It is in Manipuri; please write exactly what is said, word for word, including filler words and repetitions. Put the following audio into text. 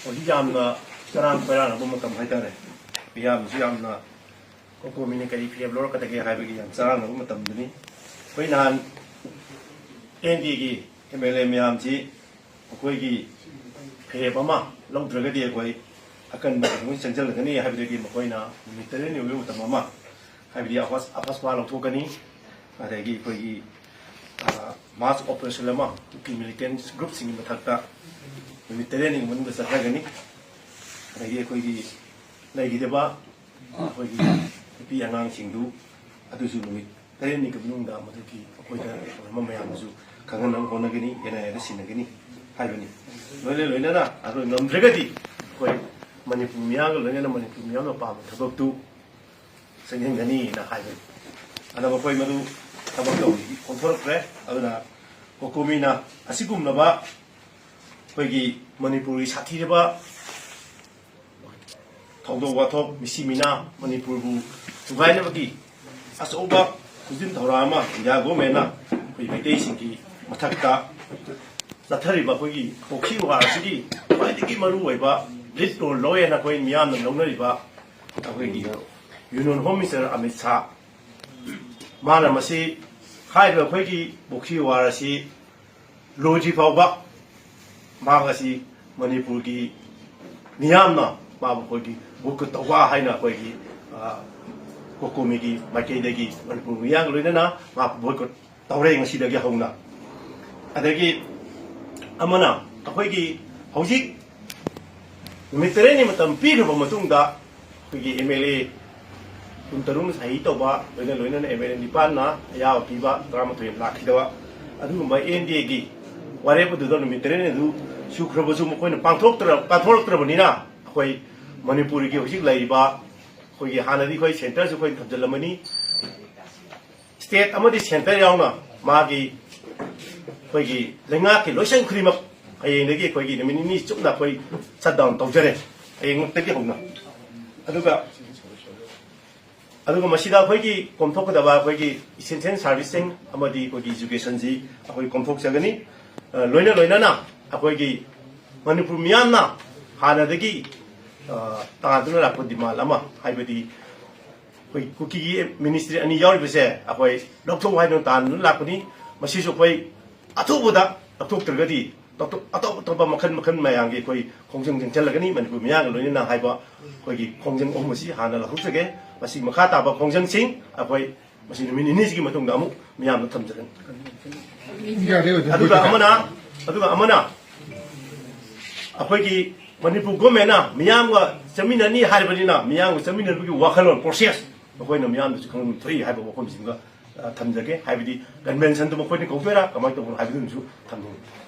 ꯍꯧꯖꯤꯛ ꯌꯥꯝꯅ ꯆꯔꯥꯡ ꯈꯣꯏꯔꯥꯡꯅꯕ ꯃꯇꯝ ꯍꯥꯏꯇꯥꯔꯦ꯫ ꯃꯤꯌꯥꯝꯁꯨ ꯌꯥꯝꯅ ꯀꯣꯀꯣꯃꯤꯅ ꯀꯔꯤ ꯐꯤꯔꯦꯞ ꯂꯧꯔꯛꯀꯗꯒꯦ ꯍꯥꯏꯕꯒꯤ ꯌꯥꯝ ꯆꯔꯥꯡꯅꯕ ꯃꯇꯝꯗꯨꯅꯤ꯫ ꯑꯩꯈꯣꯏ ꯅꯍꯥꯟ ꯑꯦꯟ ꯗꯤꯒꯤ ꯑꯦꯝ ꯑꯦꯜ ꯑꯦ ꯃꯌꯥꯝꯁꯤ ꯑꯩꯈꯣꯏꯒꯤ ꯐꯤꯔꯦꯞ ꯑꯃ ꯂꯧꯗ꯭ꯔꯒꯗꯤ ꯑꯩꯈꯣꯏ ꯑꯀꯟꯕ ꯀꯩꯅꯣ ꯆꯪꯁꯤꯜꯂꯒꯅꯤ ꯍꯥꯏꯕꯗꯒꯤ ꯃꯈꯣꯏꯅ ꯅꯨꯃꯤꯠ ꯇꯔꯦꯠꯅꯤ ꯑꯣꯏꯕ ꯃꯇꯝ ꯑꯃ, ꯍꯥꯏꯕꯗꯤ ꯑꯐꯁ ꯑꯐꯁꯄꯥ ꯂꯧꯊꯣꯛꯀꯅꯤ, ꯑꯗꯒꯤ ꯑꯩꯈꯣꯏꯒꯤ ꯃꯥꯁ ꯑꯣꯄꯔꯦꯁꯟ ꯑꯃ ꯀꯨꯀꯤ ꯃꯤꯂꯤꯇꯦꯟ ꯒ꯭ꯔꯨꯞꯁꯤꯡꯒꯤ ꯃꯊꯛꯇ ꯅꯨꯃꯤꯠ ꯇꯔꯦꯠꯅꯤꯒꯤ ꯃꯅꯨꯡꯗ ꯆꯠꯊꯒꯅꯤ꯫ ꯑꯗꯒꯤ ꯑꯩꯈꯣꯏꯒꯤ ꯂꯩꯈꯤꯗꯕ ꯑꯩꯈꯣꯏꯒꯤ ꯅꯨꯄꯤ ꯑꯉꯥꯡꯁꯤꯡꯗꯨ ꯑꯗꯨꯁꯨ ꯅꯨꯃꯤꯠ ꯇꯔꯦꯠꯅꯤꯒꯤ ꯃꯅꯨꯡꯗ ꯃꯗꯨꯒꯤ ꯑꯩꯈꯣꯏꯗ ꯇꯧꯔꯝꯕ ꯃꯌꯥꯝꯗꯨꯁꯨ ꯈꯪꯍꯟꯅꯕ ꯍꯣꯠꯅꯒꯅꯤ, ꯑꯦꯟ ꯑꯥꯏ ꯑꯦꯗ ꯁꯤꯟꯅꯒꯅꯤ ꯍꯥꯏꯕꯅꯤ꯫ ꯂꯣꯏꯅ ꯂꯣꯏꯅꯅ ꯑꯩꯈꯣꯏ ꯉꯝꯗ꯭ꯔꯒꯗꯤ ꯑꯩꯈꯣꯏ ꯃꯅꯤꯄꯨꯔ ꯃꯤꯌꯥꯝꯒ ꯂꯣꯏꯅꯅ ꯃꯅꯤꯄꯨꯔ ꯃꯤꯌꯥꯝꯅ ꯄꯥꯝꯕ ꯊꯕꯛꯇꯨ ꯆꯪꯁꯤꯟꯒꯅꯤꯅ ꯍꯥꯏꯕꯅꯤ꯫ ꯑꯗ ꯃꯈꯣꯏ ꯃꯗꯨ ꯊꯕꯛ ꯇꯧꯕꯗꯤ ꯑꯣꯟꯊꯣꯔꯛꯇ꯭ꯔꯦ꯫ ꯑꯗꯨꯅ ꯀꯣꯀꯣꯃꯤꯅ ꯑꯁꯤꯒꯨꯝꯂꯕ ꯑꯩꯈꯣꯏꯒꯤ ꯃꯅꯤꯄꯨꯔꯒꯤ ꯁꯥꯊꯤꯔꯕ ꯊꯧꯗꯣꯛ ꯋꯥꯊꯣꯛ, ꯃꯤꯁꯤ ꯃꯤꯅꯥ, ꯃꯅꯤꯄꯨꯔꯕꯨ ꯊꯨꯒꯥꯏꯅꯕꯒꯤ ꯑꯆꯧꯕ ꯈꯣꯡꯖꯤꯟ ꯊꯧꯔꯥꯡ ꯑꯃ ꯏꯟꯗꯤꯌꯥ ꯒꯣꯔꯃꯦꯟꯅ ꯑꯩꯈꯣꯏ ꯃꯩꯇꯩꯁꯤꯡꯒꯤ ꯃꯊꯛꯇ ꯆꯠꯊꯔꯤꯕ ꯑꯩꯈꯣꯏꯒꯤ ꯄꯣꯛꯁꯤ ꯋꯥꯔ ꯑꯁꯤꯒꯤ ꯈ꯭ꯋꯥꯏꯗꯒꯤ ꯃꯔꯨꯑꯣꯏꯕ ꯂꯤꯗ ꯔꯣꯜ ꯂꯧꯋꯦꯅ ꯑꯩꯈꯣꯏ ꯃꯤꯌꯥꯝꯅ ꯂꯧꯅꯔꯤꯕ ꯑꯩꯈꯣꯏꯒꯤ union home minister Amit Shah, ꯃꯥꯅ ꯃꯁꯤ ꯍꯥꯏꯔꯤꯕ ꯑꯩꯈꯣꯏꯒꯤ ꯄꯣꯛꯁꯤ ꯋꯥꯔ ꯑꯁꯤ ꯂꯣꯏꯗ꯭ꯔꯤ ꯐꯥꯎꯕ ꯃꯍꯥꯛ ꯑꯁꯤ ꯃꯅꯤꯄꯨꯔꯒꯤ ꯃꯤꯌꯥꯝꯅ ꯃꯥꯕꯨ ꯑꯩꯈꯣꯏꯒꯤ ꯕꯣꯏꯀꯣꯠ ꯇꯧꯕ ꯍꯥꯏꯅ ꯑꯩꯈꯣꯏꯒꯤ, ꯑ, ꯀꯣꯀꯣꯃꯤꯒꯤ ꯃꯥꯏꯀꯩꯗꯒꯤ ꯃꯅꯤꯄꯨꯔ ꯃꯤꯌꯥꯝꯒ ꯂꯣꯏꯅꯅ ꯃꯥꯕꯨ ꯕꯣꯏꯀꯣꯠ ꯇꯧꯔꯦ ꯉꯁꯤꯗꯒꯤ ꯍꯧꯅ꯫ ꯑꯗꯒꯤ ꯑꯃꯅ ꯑꯩꯈꯣꯏꯒꯤ ꯍꯧꯖꯤꯛ ꯅꯨꯃꯤꯠ ꯇꯔꯦꯠꯅꯤ ꯃꯇꯝ ꯄꯤꯈ꯭ꯔꯕ ꯃꯇꯨꯡꯗ ꯑꯩꯈꯣꯏꯒꯤ ꯑꯦꯝ ꯑꯦꯜ ꯑꯦ ꯀꯨꯟꯇꯔꯨꯛꯅ ꯁꯍꯤ ꯇꯧꯕ, ꯂꯣꯏꯅ ꯂꯣꯏꯅꯅ ꯑꯦꯝ ꯑꯦꯜ ꯑꯦ ꯅꯤꯄꯥꯟꯅ ꯑꯌꯥꯕ ꯄꯤꯕ, ꯇꯔꯥꯃꯥꯊꯣꯏ ꯂꯥꯛꯈꯤꯗꯕ, ꯑꯗꯨꯒꯨꯝꯕ ꯑꯦꯟ ꯗꯤ ꯑꯦꯒꯤ ꯋꯥꯔꯦꯞ ꯑꯗꯨꯗ ꯅꯨꯃꯤꯠ ꯇꯔꯦꯠꯅꯤ ꯑꯗꯨ ꯁꯨꯈ꯭ꯔꯕꯁꯨ ꯃꯈꯣꯏꯅ ꯄꯥꯡꯊꯣꯛꯇ꯭ꯔ-, ꯄꯥꯡꯊꯣꯔꯛꯇ꯭ꯔꯕꯅꯤꯅ ꯑꯩꯈꯣꯏ ꯃꯅꯤꯄꯨꯔꯒꯤ ꯍꯧꯖꯤꯛ ꯂꯩꯔꯤꯕ ꯑꯩꯈꯣꯏꯒꯤ ꯍꯥꯟꯅꯗꯤ ꯑꯩꯈꯣꯏ ꯁꯦꯟꯇꯔꯁꯨ ꯑꯩꯈꯣꯏ ꯊꯝꯖꯤꯜꯂꯝꯃꯅꯤ, ꯁ꯭ꯇꯦꯠ ꯑꯃꯗꯤ ꯁꯦꯟꯇꯔ ꯌꯥꯎꯅ ꯃꯥꯒꯤ ꯑꯩꯈꯣꯏꯒꯤ ꯂꯩꯉꯥꯛꯀꯤ ꯂꯣꯏꯁꯪ ꯈꯨꯗꯤꯡꯃꯛ ꯍꯌꯦꯡꯗꯒꯤ ꯑꯩꯈꯣꯏꯒꯤ ꯅꯨꯃꯤꯠ ꯅꯤꯅꯤ ꯆꯨꯞꯅ ꯑꯩꯈꯣꯏ ꯁꯠ ꯗꯥꯎꯟ ꯇꯧꯖꯔꯦ, ꯍꯌꯦꯡꯃꯛꯇꯒꯤ ꯍꯧꯅ꯫ ꯑꯗꯨꯒ, ꯑꯗꯨꯒ ꯃꯁꯤꯗ ꯑꯩꯈꯣꯏꯒꯤ ꯀꯣꯝꯊꯣꯛꯀꯗꯕ ꯑꯩꯈꯣꯏꯒꯤ ꯏꯁꯦꯟꯁꯤꯌꯦꯜ ꯁꯥꯔꯚꯤꯁꯁꯤꯡ ꯑꯃꯗꯤ ꯑꯩꯈꯣꯏꯒꯤ ꯏꯖꯨꯀꯦꯁꯟꯁꯤ ꯑꯩꯈꯣꯏ ꯀꯣꯝꯊꯣꯛꯆꯒꯅꯤ꯫ ꯑ, ꯂꯣꯏꯅ ꯂꯣꯏꯅꯅ ꯑꯩꯈꯣꯏꯒꯤ ꯃꯅꯤꯄꯨꯔ ꯃꯤꯌꯥꯝꯅ ꯍꯥꯟꯅꯗꯒꯤ, ꯑ, ꯇꯥꯗꯨꯅ ꯂꯥꯛꯄ demand ꯑꯃ, ꯍꯥꯏꯕꯗꯤ ꯑꯩꯈꯣꯏ ꯀꯨꯀꯤꯒꯤ ꯃꯤꯅꯤꯁꯇ꯭ꯔꯤ ꯑꯅꯤ ꯌꯥꯎꯔꯤꯕꯁꯦ ꯑꯩꯈꯣꯏ ꯂꯧꯊꯣꯛꯎ ꯍꯥꯏꯗꯨꯅ ꯇꯥꯗꯨꯅ ꯂꯥꯛꯄꯅꯤ꯫ ꯃꯁꯤꯁꯨ ꯑꯩꯈꯣꯏ ꯑꯊꯨꯕꯗ ꯂꯧꯊꯣꯛꯇ꯭ꯔꯒꯗꯤ ꯑꯇꯣꯞ ꯑꯇꯣꯞ ꯑꯇꯣꯞꯄ ꯃꯈꯜ ꯃꯈꯜ ꯃꯌꯥꯝꯒꯤ ꯑꯩꯈꯣꯏ ꯈꯣꯡꯖꯪ ꯆꯪꯁꯤꯜꯂꯒꯅꯤ꯫ ꯃꯅꯤꯄꯨꯔ ꯃꯤꯌꯥꯝꯒ ꯂꯣꯏꯅꯅ ꯍꯥꯏꯕ ꯑꯩꯈꯣꯏꯒꯤ ꯈꯣꯡꯖꯪ ꯑꯍꯨꯝ ꯑꯁꯤ ꯍꯥꯟꯅ ꯂꯧꯊꯣꯛꯆꯒꯦ꯫ ꯃꯁꯤ ꯃꯈꯥ ꯇꯥꯕ ꯈꯣꯡꯖꯪꯁꯤꯡ ꯑꯩꯈꯣꯏ ꯃꯁꯤ ꯅꯨꯃꯤꯠ ꯅꯤꯅꯤꯁꯤꯒꯤ ꯃꯇꯨꯡꯗ ꯑꯃꯨꯛ ꯃꯤꯌꯥꯝꯗ ꯊꯝꯖꯒꯅꯤ꯫ ꯑꯗꯨꯒ ꯑꯃꯅ, ꯑꯗꯨꯒ ꯑꯃꯅ ꯑꯩꯈꯣꯏꯒꯤ ꯃꯅꯤꯄꯨꯔ ꯒꯣꯔꯃꯦꯟꯅ ꯃꯤꯌꯥꯝꯒ ꯆꯠꯃꯤꯟꯅꯅꯤ ꯍꯥꯏꯔꯕꯅꯤꯅ, ꯃꯤꯌꯥꯝꯒ ꯆꯠꯃꯤꯟꯅꯕꯒꯤ ꯋꯥꯈꯜꯂꯣꯟ, ꯄ꯭ꯔꯣꯁꯦꯁ, ꯑꯩꯈꯣꯏꯅ ꯃꯤꯌꯥꯝꯗꯁꯨ ꯈꯪꯍꯟꯕ ꯊꯣꯛꯏ ꯍꯥꯏꯕ ꯋꯥꯐꯝꯁꯤꯃꯒ, ꯑ, ꯊꯝꯖꯒꯦ꯫ ꯍꯥꯏꯕꯗꯤ ꯀꯟꯚꯦꯟꯁꯟꯗꯨ ꯃꯈꯣꯏꯅ ꯀꯧꯗꯣꯏꯔꯥ, ꯀꯃꯥꯏꯅ ꯇꯧꯕꯅꯣ ꯍꯥꯏꯕꯗꯨꯃꯁꯨ ꯊꯝꯖꯒꯦ꯫